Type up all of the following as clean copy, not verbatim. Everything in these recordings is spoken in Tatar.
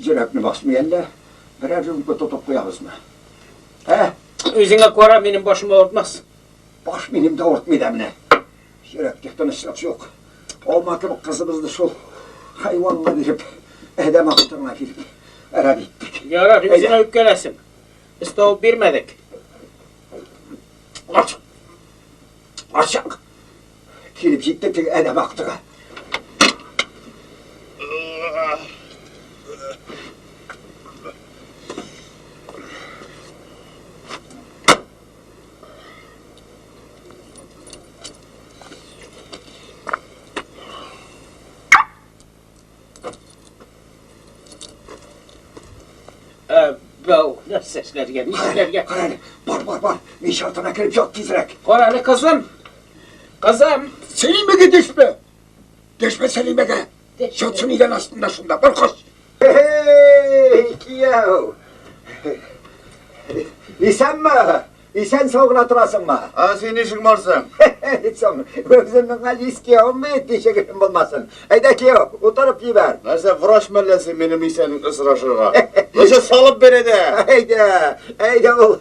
Йөрәкне басмый әллә? Берәр рюмка тотып куябызмы? Ә? Үзеңә кара, минем башым авыртмас. Баш минем дә авыртмый да менә. Йөрәктә тынычлык юк. Алма кебек кызыбызны шул хайванга биреп, адәм актыгына килеп әрәм иттек. Ярар, үзеңә үпкәләсең. Без табып бирмәдек. Ач. Ачык. Килеп җитте теге адәм актыгы. Бау, нәрсә эшләргә, ни эшләргә? Кара әле, бар, бар, бар, мич артына кереп ят тизрәк. Кара әле, кызым. Кызым. Сәлимәгә дәшмә. Дәшмә Сәлимәгә. Ятсын идән астында шунда, бар кач. Эй, кияү. Исәнме? Исән сау гына торасыңмы? Ә син ничек барсың? Соң, үземнең Алис кияүем бит, ничек булмасын. Әйдә, кияү, утырып җибәр. Нәрсә, врач мәллә син минем исәнлекне сорашырга? Лучше салып бир әйдә. Әйдә, әйдә ул.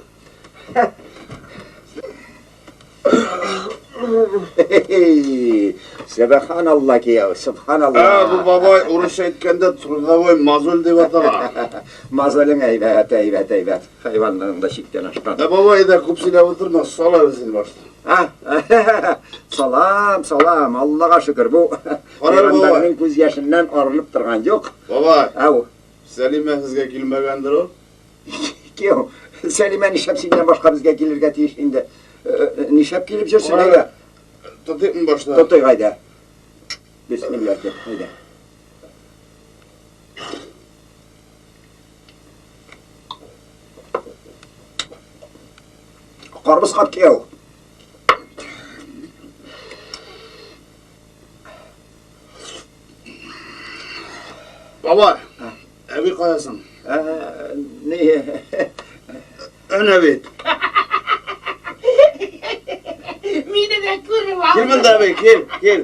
Сөбханалла, кияү, сөбханалла. Ә, бу бабай урысча әйткәндә трудовой мозоль дип атала. Мозолең әйбәт, әйбәт, әйбәт. Хайванлыгың да чиктән ашкан. Ә бабай да күп сөйләп утырма, сал әле син башта. А? Салам, салам, Аллага шөкер, бу пәйгамбәрнең күз яшеннән арынып торган юк. Бабай. Ау. Сәлимә сезгә килмәгәндер ул? Кияү, Сәлимә нишләп синнән башка безгә килергә тиеш инде? Нишләп килеп йөрсен, әйдә? Тотыйкмы башта? Тотыйк, әйдә. Бисмилла дип, әйдә. Карбыз кап, кияү. Бабай, әби каясың? Ни? Әнә бит. Мине дә күреп ал. Кил монда, әби, кил, кил.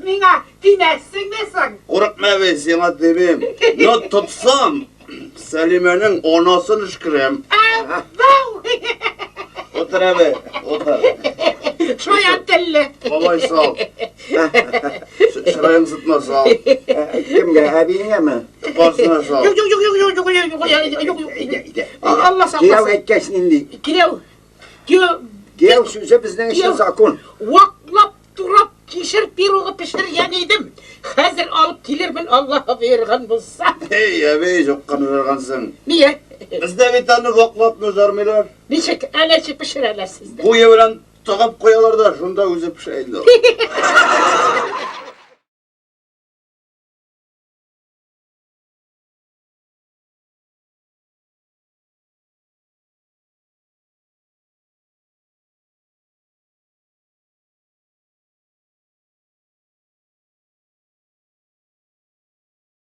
Миңа тимәссеңме соң? Курыкма, әби, сиңа тимим. Но тотсам, Сәлимәнең анасын өшкерәм. Бау! Утыр, әби, утыр. Шаян телле. Бабай сал. Чыраең сытма сал. Кемгә, әбиеңәме? Барсына сал. Юк, юк, юк, юк, юк, юк, юк, юк, юк. Әйдә, әйдә. Алла сакласын. Кияү әйткәч нинди? Кияү. Кияү. Кияү сүзе безнең өчен закон. Ваклап турап кишер пирогы пешергән идем. Хәзер алып килермен, Аллаһ боерган булса. Эй, әби, юкка нужаргансың. Нигә? Бездә бит аны ваклап нужармыйлар. Ничек, әләче пешерәләр сездә? Буе белән тыгып куялар да, шунда үзе пешә инде.